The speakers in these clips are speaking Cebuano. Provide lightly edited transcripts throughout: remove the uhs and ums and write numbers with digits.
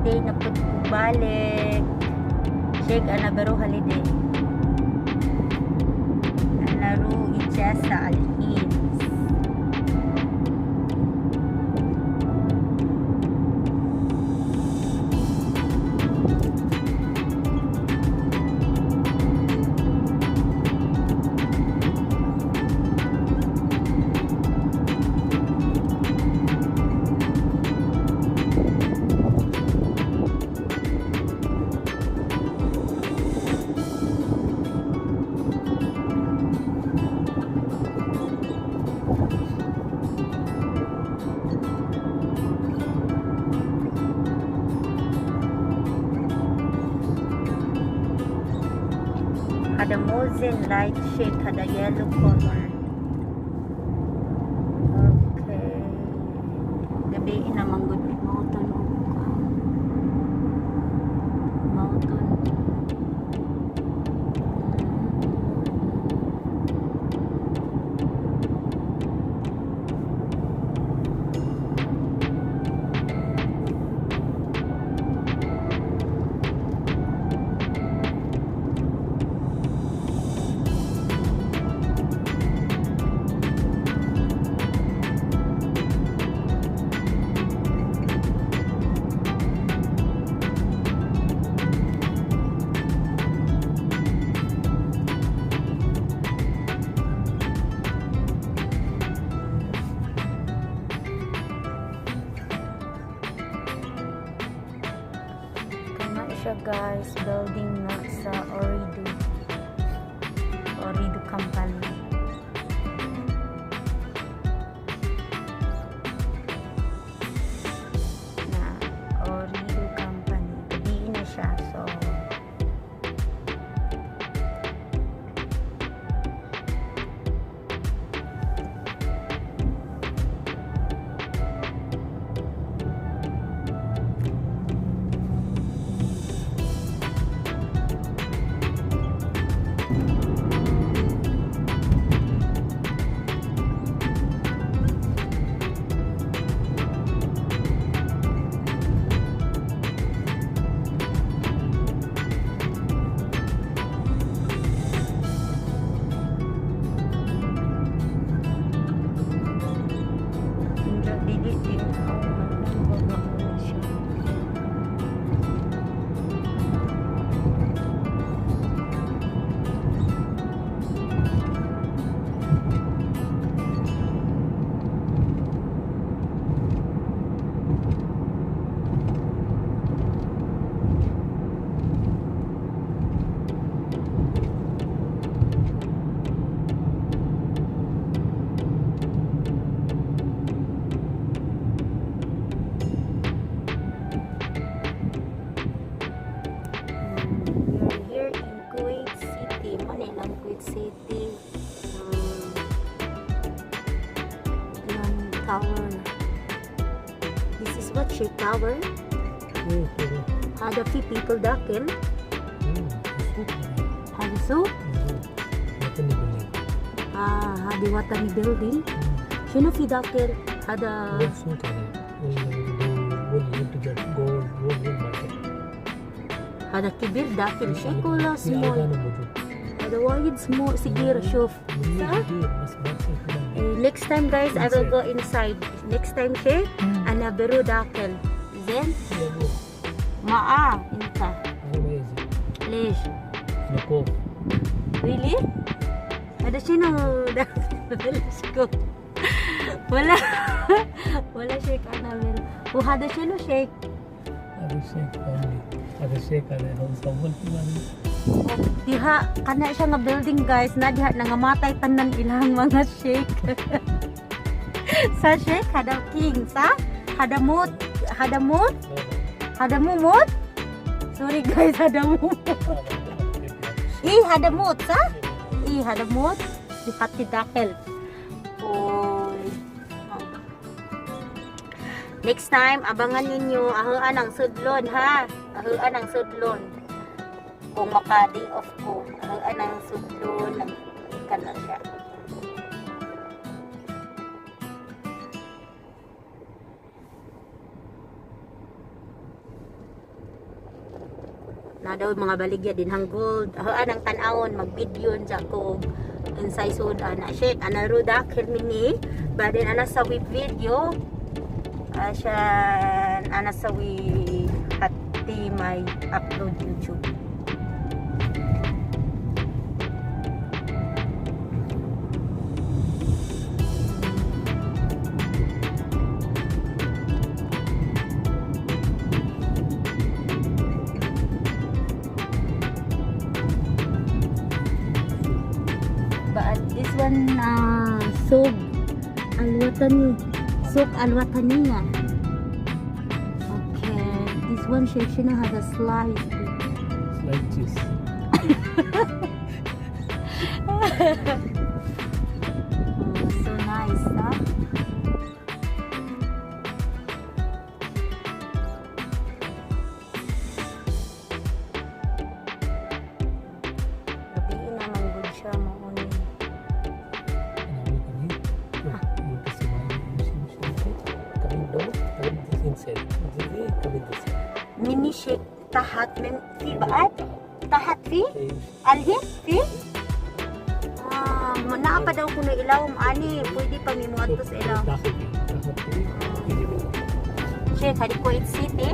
Holiday na pud ko balik. Sheikh, أنا بروح holiday. أنا رو إجازة الحين. هذا موزن light shade, هذا yellow color. Okay. Gabi naman gud mauton og mauton. Kana siya, guys, building na sa Ooredoo. Ooredoo Company. Na Ooredoo Company. Gabi na siya. So, dili din ako na siya. We're here in Kuwait City. Manila, Kuwait City. Yung tower. This is what, Sheikh, Tower? ايه كده. هذا في people داخل. السوق. هذا سوق. وطني building. آه، هذه وطني building. شنو في داخل؟ هذا سوق هذا gold, gold, gold, gold, gold market. هذا كبير داخل شيء ولا في small؟ ألوان موجود. هذا وايد small، صغير، شوف، صح؟ كبير بس ما تصير كده. Eh, next time, guys, I will go inside. Next time, شيخ، أنا برو داخل، زين؟ ما أنت هو ما يجي. ليش؟ أنا خوف. Really? هذا شنو داخل؟ ولا ولا شيك أنا برو. وهذا شنو شيك؟ هذا الشيخ family، هذا الشيخ، هذا هو صور في هذا. Diha kana siya nga building, guys, na diha nangamatay tanan ilang mga sheikh. Sa sheikh هذا king sa هذا موت، هذا موت، هذا مو موت. Sorry, guys, هذا مو موت. إيه، هذا موت صح؟ إيه، هذا موت بخط داخل. Oy. Next time, abangan ninyo ahuan ang sudlon ha. Ahuan ang sudlon. Kung maka-day off ko, ahuan ang sudlon. Kana siya. Na daw mga baligya din hang gold. Haan ang tan-awon mag-video sa ko insay sud ana shek ana ro dakhil mini بعدين انا اسوي فيديو عشان انا اسوي حتى my upload YouTube. But this one, Souk Al-Watani. Souk Al-Wataniya. Okay. This one, Sheikh Shina has a slice. Slice cheese. Oh, so nice, huh? Gabi naman good siya mo ni. Coming down, coming this inside. This is coming this side. Mini shake tahat min fi baad? Tahat fi? Alhi? Fi? Ah, naa pa daw kuno ilawom ani, pwede pa mi moadto sa ilawom. Sheikh, hadi Kuwait City.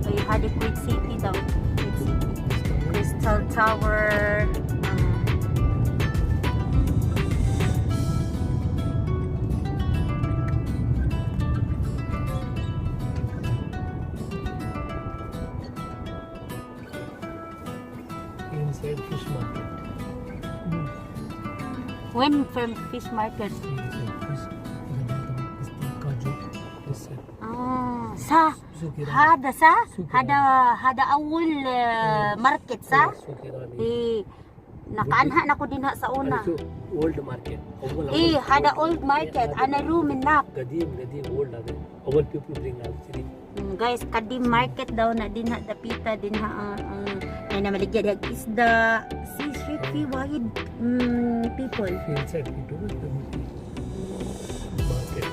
Ay, hadi Kuwait City daw. Kuwait City. Crystal Tower. Inside fish market. When from fish market? Inside fish. Kaju. This side. Ah, sa Sukirani. hada sa Suki hada hada awol market sa Sukirani. Eh, nakaanha na ko dinha sa una. Old market. أول Eh, hada old market ana room nak. قديم قديم old هذا أول people bring out city. Guys, kadim market daw na dinha dapita dinha ang ay na maligya diha isda. Si street fee wide people. Inside we do the market.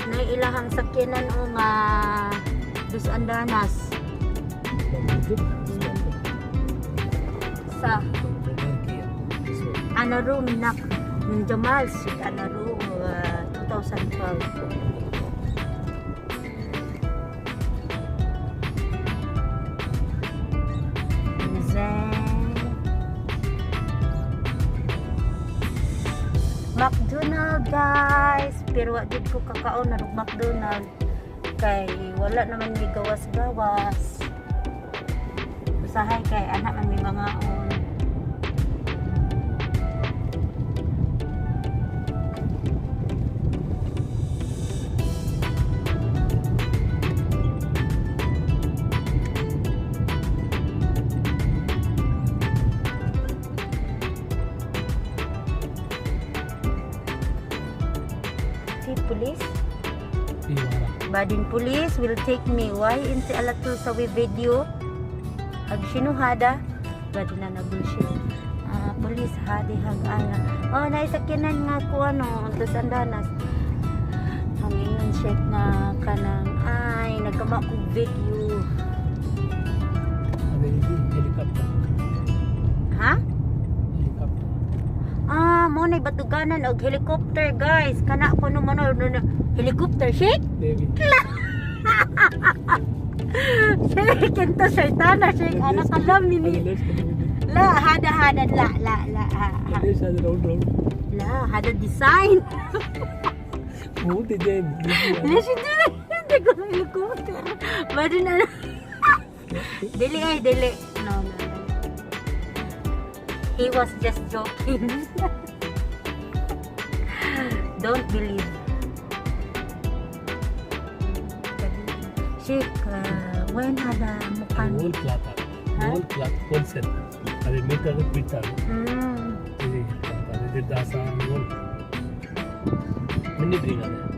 Na ilahang sakyanan o nga dos andanas موجود sa Kia. This one. ana room nak min Jamal si ana room 2012. Zen. McDonald, guys, pero wa gid ko kakaon na og McDonald kay wala naman mi gawas-gawas, usahay kay anak man mi mangaon. Si police. Iwara. Badin police will take me. Why inti alatul sa we video? Ag sinuhada? Badin na na bullshit. Ah, police hadi hag ana. Oh, naisakyanan nga ko ano, dos andanas. Hangingon check nga kanang ay nagkama kog video. هذا يجي helicopter. Ha? Helicopter. Ah, mo na batuganan og helicopter, guys. Kana ko no man no, no, helicopter shake. Maybe. Shake ento shaytana shake ana kalam ni. ليش كده؟ لا هذا هذا لا لا لا ها- ليش هذا round round؟ لا هذا design. مو design. ليش انت انت helicopter بعدين انا dili ay dili, no, he was just joking. Don't believe. Sheikh, when هذا مقام؟ Whole cloth. ها؟ Whole cloth wholesale. هذا meter meter. هذا داسا whole. Mini bring هذا.